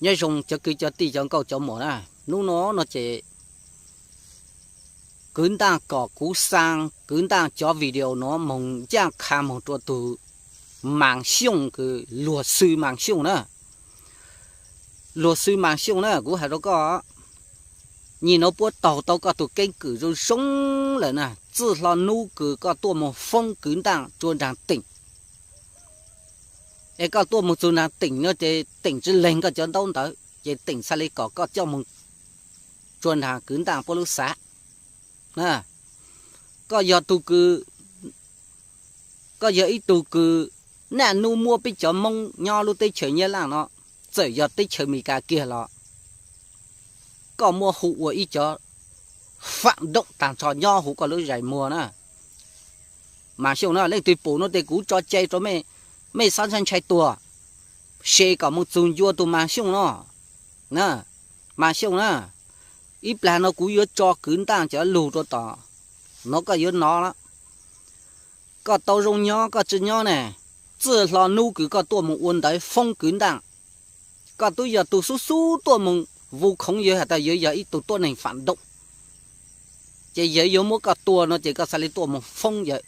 Nyob zoo cov kwv cov tij cov nkauj cov muam na, hnub no no ces kwv Ntaj kom kuv xa kwv Ntaj cov video no moog ncaaj qha moog rua tug Maas Xyooj kws luag xwb Maas Xyooj na. Luag xwb Maas Xyooj na, kuv has rua koj, nyim nuav puab taug tau koj tug keeb kwm zoo zoo lawm na, txij hlo nub kws koj tuaj moog foob kwv Ntaj rua nraag teem, es koj tuaj moog txug nraag teem no ces teem tsi leeg koj cov ntaub ntawv, ces teem txhaj le kom koj coj moog rua nraag kwv Ntaj puab lub xav. Koj yog tug kws, koj yog ib tug kws naj nub muab peb cov Moob nyob lub teb chaws Nyab Laj no, txawm yog teb chaws Amelikas kiag los, koj muab hu ua ib cov fam dooj taag nrho nyob huv koj lub zais muag na. Maas Xyooj na, leej twg pum no tes kuv tso cai rua mej, mej xob ntshai ntshai tuag, se kom moog txug ncua tug Maas Xyooj no. Maas Xyooj na, ib plag no kuv yuav tso kwv Ntaj cov lug rua tom no koj yuav nov lawm. Koj tau zoo nyob koj tsi nyob ne, txij hlo nub kws koj tuaj moog ua ntawv foob kwv Ntaj, koj tub yog tug xub xub tuaj moog, vus khoov yawg has tas yawg yog ib tug tuab neeg fam dooj, ces yawg yuav muab koj tua no ces koj txhaj le tuaj moog foob yawg.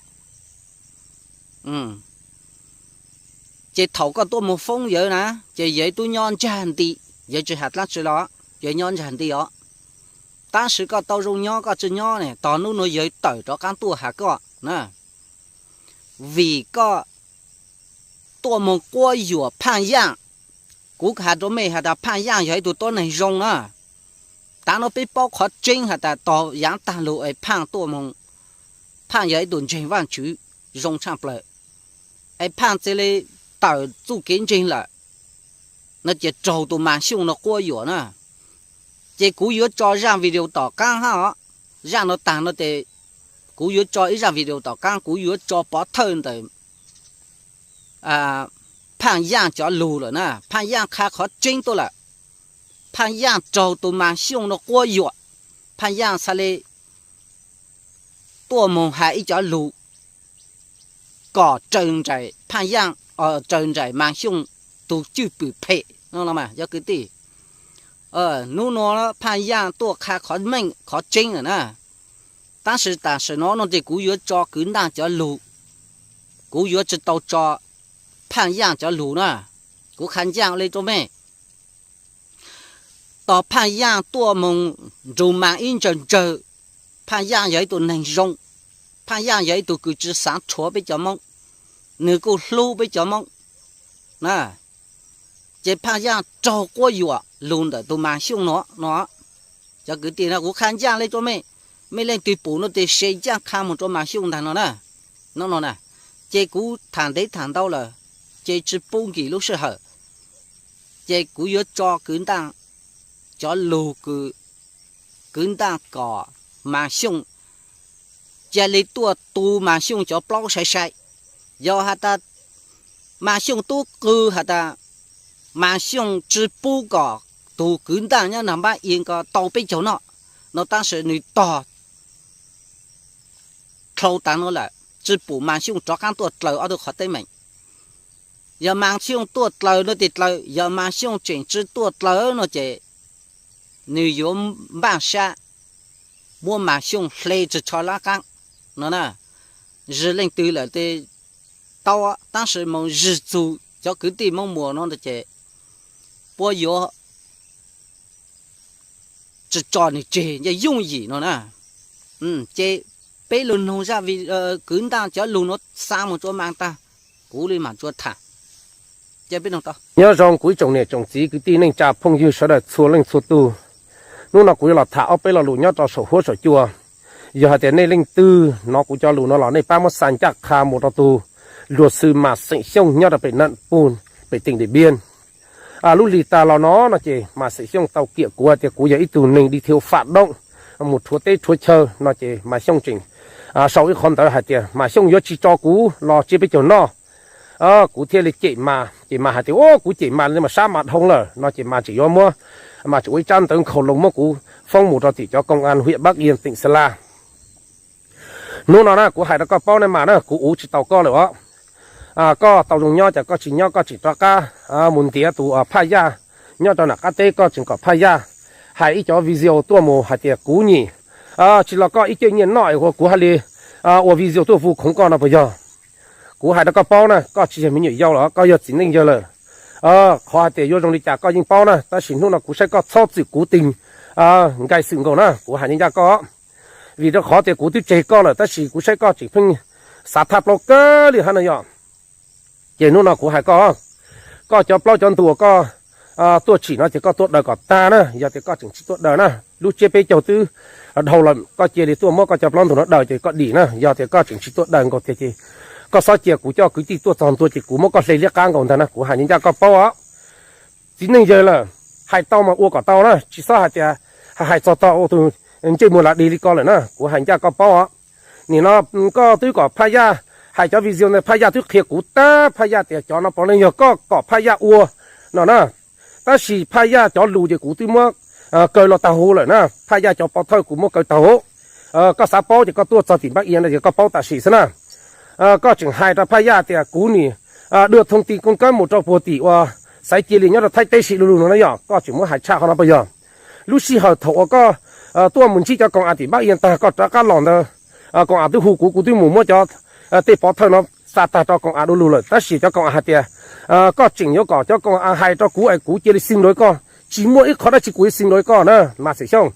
Ces thaum koj tuaj moog foob yawg na, ces yawg tub nyob ntsag nti, yawg tsi has dlaab tsi los, yawg nyob ntsag nti os. Tab sis koj tau zoo nyob koj tsi nyob ne, tog nub nuav yawg tawm rov qaab tuaj has koj na, vim koj tuaj moog quab yuam Phaaj Yaaj. Kuv has rua mej has tas Phaaj Yaaj yog ib tug tuab neeg zoo na. Tav no peb paub qhov tseeb has tas tog yaav taag lug es Phaaj tuaj moog, Phaaj yog ib tug ntseeg Vaajtswv zoo tshaaj plawg, es Phaaj txawm le tawm txuj kev ntseeg lawm no ces raug tug Maas Xyooj no quab yuam na. Ces kuv yuav tso zaaj video tom qaab hab os. Zaaj no taag no tes kuv yuav tso ib zaaj video tom qaab, kuv yuav tso pov thawj ntawm Phaaj Yaaj cov lug lawm na. Phaaj Yaaj qha qhov tseeb tuaj lawm. Phaaj Yaaj raug tug Maas Xyooj no quab yuam, Phaaj Yaaj txhaj le tuaj moog has ib cov lug kom raws nraim Phaaj Yaaj, raws nraim Maas Xyooj tug cwj pwm phem no los mas cov kwv tij. Nub nuav Phaaj Yaaj tuaj qha qhov meej qhov tseeb lawm na. Tab sis tam sim no no ces kuv yuav tso kwv Ntaj cov lug, kuv yuav tsi tau tso Phaaj Yaaj cov lug na. Kuv qha ncaaj le rua mej, tog Phaaj Yaaj tuaj moog nrug Maas ib ntsawg ntsawg, Phaaj Yaaj yog ib tug neeg zoo, Phaaj Yaaj yog ib tug kws tsi xaav rhuav peb cov Moob, nwg kuj hlub peb cov Moob na. Ces Phaaj Yaaj raug quab yuam lug ntawm tug Maas Xyooj no no. Cov kwv tij na, kuv qha ncaaj le rua mej, mej leej twg pum no tes se ncaaj qha moog rua Maas Xyooj ntaag no na. No no na, ces kuv tham ntev tham ntau lawm, ces tsi pub nkim lub sij hawm. Ces kuv yuav tso kwv Ntaj cov lug kws kwv Ntaj kom Maas Xyooj ca le tuaj tu Maas Xyooj cov plaub sai sai. Yog has tas Maas Xyooj tub qw has tas Maas Xyooj tsi pub kom tug kwv Ntaj nyob nag npab ia ko tau peb caug noj no, tab sis nwg tog dlhau taag no lawm, tsi pum Maas Xyooj rov qaab tuaj dlaws ob tug qhov teeb meem. Yog Maas Xyooj tuaj dlaws no tes dlaws, yog Maas Xyooj tseem tsi tuaj dlaws no ces nwg yuav npaaj sab muab Maas Xyooj hle tsi tsho lab qaab no na. Zwg leej twg lawm tes tau, tab sis moog zwg txug cov kwv tij Moob Muas no ces puab yuav tsi tso nwg tseg nce yooj yim no na. Ces peb lug noog zaj kwv Ntaj cov lug nuav xa moog rua Maas taag, kuv le maam rua tham. Nyob zoo kuv ib tsoom niam tsoom txiv kwv tij neej tsa phooj ywg sawv daws txhua leej txhua tug. Hnub no kuv yuav los tham ob peb lo lus nyob rau saum huab saum cua. Yog hais tias nej leej twg nov kuv cov lus no los nej pab muab xa ncaj qha mus rau tug luag xwm Maas Xeem Xyooj nyob rau pem Nam Pug, pem teem Dim Npiab. Lub lig tas los no no ces Maas Xeem Xyooj tau kiam kuv hais tias kuv yog ib tug neeg đi theo phản động, mus rhuav teb rhuav chaw no ces Maas Xyooj tseem sau ib qhov ntawd hais tias Maas Xyooj yuav tsis tso kuv los tsiab peb caug noj. Kuv thiaj li cem Maas, ces Maas hais tias, Ua, kuv cem Maas li mas sab Maas dhau lawm no ces Maas tseem yuav muab, Maas tseem ua ib tsab ntawv nkhaus loo muab kuv foob mus rau tim cov công an huyện Bắc Yên, tỉnh Sơn La. Hnub no na kuv hais rau koj paub ne Maas na, kuv uv tsis tau koj lawm os. Koj tau zoo nyob ces koj tsis nyob koj tseem rov qab mus ntiav tus Phaj Yaj nyob rau nram qab teb koj tseem kom Phaj Yaj hais ib cov video tuaj mus hais tias kuv nyim, tsis los koj ib ceg nyiaj noj es kuv hais li ua video tuaj vus khoov koj no puas yog? Kuv hais rau koj paub na, koj tsis yog me nyuam yaus los koj yog txiv neej yawg lawm. Qhov hais tias yuav zoo li cas koj yeej paub na, tab sis hnub no kuv saib koj txhob txwm kuv tig nkaij xwm nkaus na, kuv hais ncaj ncaj koj. Vim rau qhov tias kuv twb tseg koj lawm tab sis kuv saib koj tseem pheej xav thaj plaub kawg li hab no yog. Ces hnub no kuv hais koj, koj cov plaub cov ntug uas koj tuaj tsim no ces koj tuaj daws kom tag na, yog tias koj tseem tsis tuaj daws na, lub tsiab peb caug twb dhau lawm koj cia li tuaj muab koj cov plaub ntug no daws ces koj dim na, yog tias koj tseem tsis tuaj daws nkaus tiag ces koj xob cia kuv coj kwv tij tuaj txog ntua ces kuv muab koj hle liab qab nkaus ntag na, kuv hais ncaj ncaj koj paub os. Txiv neej yawg lawm, hais tau mas ua kom tau na, tsis xob hais tias hais txog tau ua tus ntsej muag lav dig li ko lawm na, kuv hais ncaj koj paub os. Nim no koj twb kom Phaj Yaj hais cov video ntawd, Phaj Yaj twb qhia kuv tag, Phaj Yaj tias cov no puav leej yog koj kom Phaj Yaj ua no na. Tab sis Phaj Yaj cov lus ces kuv twb muab kaw los tag huv lawm na, Phaj Yaj cov pov thawj kuv muab kaw tag huv. Koj xav paub ces koj tuaj txog tim Npab Ia no ces koj paub tam sim xwb na. Koj tseem hais rau Phaj Yaj tias kuv nim dua thoob ti koob kab mus rau puag tim uas Xaiv Cia Li nyob rau Thaib teb si lu lug no na yog, koj tseem muab hais tshaj qhov no puas yog? Lub sij hawm thaum uas koj tuaj mus ntsib cov koom av tim Npab Ia tag koj rov qab los ntawd, koom av twb hu kuv, kuv twb mus muab cov tej pov thawj no xa tag rau koom av du lug lawm, tab sis cov koom av hais tias koj tseem yuav kom cov koom av hais rau kuv es kuv cia li xi nluav koj, tsis muaj ib qho dab tsi kuv yuav xi nluav koj na, Mas Xwm Xyooj.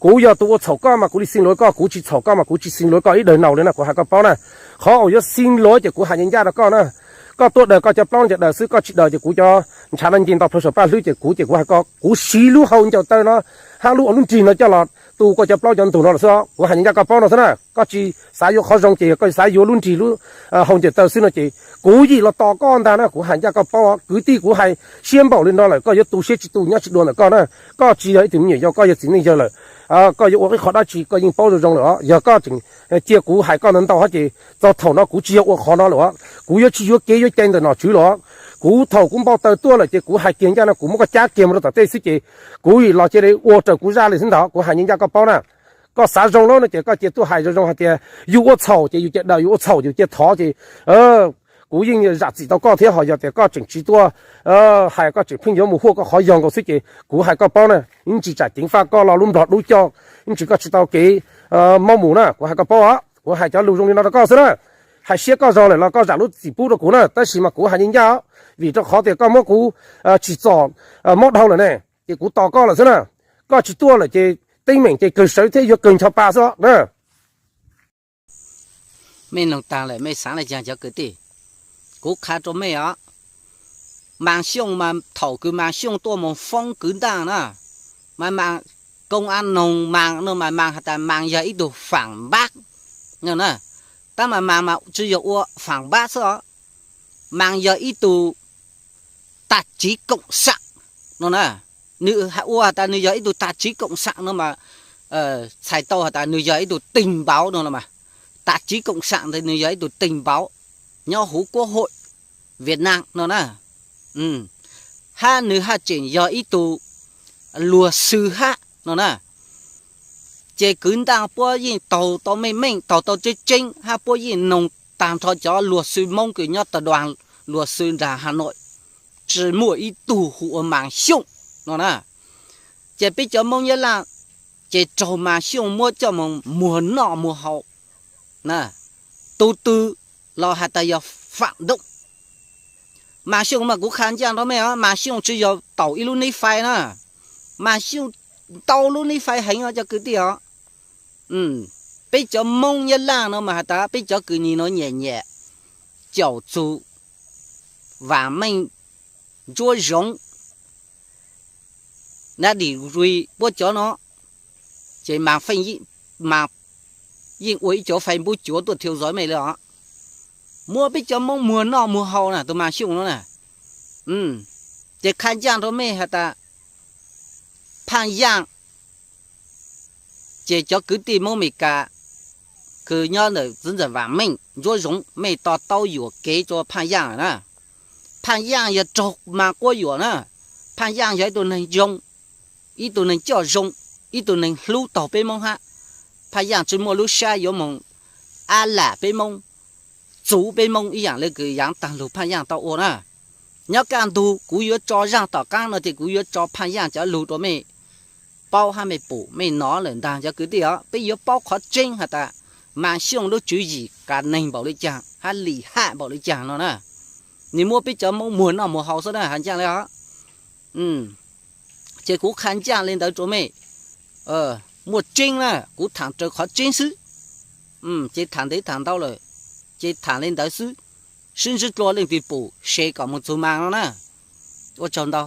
Kuv yog tus ua txhaum koj mas kuv li xi nluav koj, kuv tsis txhaum koj mas kuv tsis xi nluav koj ib daim naus li na, kuv hais koj paub na. Qhov uas yuav xi nluav ces kuv hais ncaj ncaj rau koj na. Koj tuaj daws koj cov plaub ncaws daws xwb, koj tsis daws ces kuv cov ntshav no nce nto plhaw saum paj hlwb ces kuv ces kuv hais koj, kuv siv lub hau ncaws taw no hab lub ua lub nrig no coj los tu koj cov plaub cov ntug no lawm xwb. Kuv hais ncaj ncaj koj paub no xwb na, koj tsis xav yuav qhov zoo ces yog koj xav yuav lub nrig lub hau ncaws taw xwb no ces kuv yim los tos koj ntag na, kuv hais ncaj koj paub. Kwv tij, kuv hais siab npaum li no lawm koj yuav tu siab tsis tu nyob tsis dua ntawm koj na. Koj tsis yog ib tug me nyuam yaus, koj yog txiv neej yawg lawm. Koj yuav ua ib qho dab tsi koj yeej paub zoo zoo lawm os. Yog koj tseem cia kuv hais koj ntau ntau hab ces txog thaum no kuv tsis yog ua qhov no lawm os, kuv yuav tsis yuav kev yuav cai ntawm nom tswv lawm os. Kuv thaum kuv npau taws tuaj lawm ces kuv hais kiag ncaj no kuv muab koj cab kiag mus rau tom tej xwb ces kuv yim los cia li ua raws kuv zaj li xwb ntag, kuv hais ncaj ncaj koj paub na. Koj xav zoo lawm no ces koj cia tuaj hais zoo zoo hais tias yus ua txhaum ces yus cia daws, yus ua txhaum yus cia thov ces kuv yeej zam txim tau koj thiab, ho yog tias koj tseem tsis tuaj hais, koj tseem pheej yuav mus huaj koj qhov yog nkaus xwb ces kuv hais koj paub na, ib ntsis tsam ceev faj koj los lub nplog dub coj, ib ntsis koj tsis tau kev maub mus na, kuv hais koj paub os. Kuv hais cov lus zoo li no rau koj xwb na. Hais siab koj zog lawm los koj zam lub txim pub rau kuv na, tab sis mas kuv hais ncaj ncaj, vim rau qhov tias koj muab kuv tsim txom mob dhau lawm ne, ces kuv tos koj lawm xwb na. Koj tsis tuaj lawm ces teeb meem ces kawg sawv thiab yuav kawg ncho pa xwb os na. Mej noog taag lawm mej xaav le caag cov kwv tij? Kuv qha rua mej os, Maas Xyooj mas thaum kws Maas Xyooj tuaj moog foob kwv ntaaj na, mas Maas, koo a noog Maas no mas Maas has tas Maas yog ib tug faam npaab no na, tab mas Maas mas tsi yog ua faam npaab xwb os, Maas yog ib tug tag tsiv koom saam no na. Nws ua has tas nws yog ib tug tag tsiv koom saam no mas txhais tau has tas nws yog ib tug teeg npauv no los mas. Tag tsiv koom saam ntawd nws yog ib tug teeg npauv nyob huv kuab hoim Vietnam no na. Hab nws haj tseem yog ib tug luag xw hab no na. Ces kwv ntaaj puab yeej taug tau meej meej, taug tau tseeb tseeb, hab puab yeej noog taag nrho cov luag xw Moob kws nyob ta duas luag xw nraag Hà Nội, tsi muaj ib tug hu ua Maas Xyooj no na. Ces peb cov Moob Nyab Laaj ces raug Maas Xyooj muab coj moog muag noj muag haus na. Tug twg los has tas yog faam ntooj. Maas Xyooj mas kuv qha ncaaj nrog mej os, Maas Xyooj tsi yog taum ib lub neb fais na. Maas Xyooj ntau lub neb fais heev os cov kwv tij os. Peb cov Moob Nyab Laaj no mas has tas peb cov kws nyim no nyam nyam, caum txug Vam Meej, Ntsuab Zoov, Nab Dim Ri puab cov no, ces Maas Feej, Maas yeej ua ib cov Facebook cuav tuaj thiau zov mej li os. Muab peb cov Moob muag noj muag haus na tus Maas Xyooj no na. Ces qha ncaaj rua mej has tas Phaaj Yaaj, ces cov kwv tij Moob Amelikas kws nyob ntawm txiv ntxawm Vam Meej, Ntsuab Zoov, mej to taub yuam kev rua Phaaj Yaaj lawm na. Phaaj Yaaj yog raug Maas quab yuam na. Phaaj Yaaj yog ib tug neeg zoo, ib tug neeg coj zoo, ib tug neeg hlub taug peb Moob hab. Phaaj Yaaj tsi muaj lub sab yuav moog ab lam peb Moob, txuv peb Moob ib yaam le kws yaav taag lug Phaaj Yaaj tau ua na. Nyob kaj ntug kuv yuav tso zaj tom qaab no ces kuv yuav tso Phaj Yaj cov lug rua mej paub hab mej pum mej nov lawm ntag cov kwv tij os. Peb yuav paub qhov tseeb has tas Mas Xyooj lub tswv yim qas neeg npaum li caag hab lim ham npaum li caag no na. Nwg muab peb cov Moob muag noj muag haus xwb na, has ncaaj le os. Ces kuv qha ncaaj le ntawd rua mej, muaj tseeb na, kuv thaam raws qhov tseeb xwb. Ces thaam ntev thaam ntau lawm, ces thaam le ntawd xwb. Sib ntsib dlua leej twg pum share kom moog txug mas no na. Ua tsaug ntau.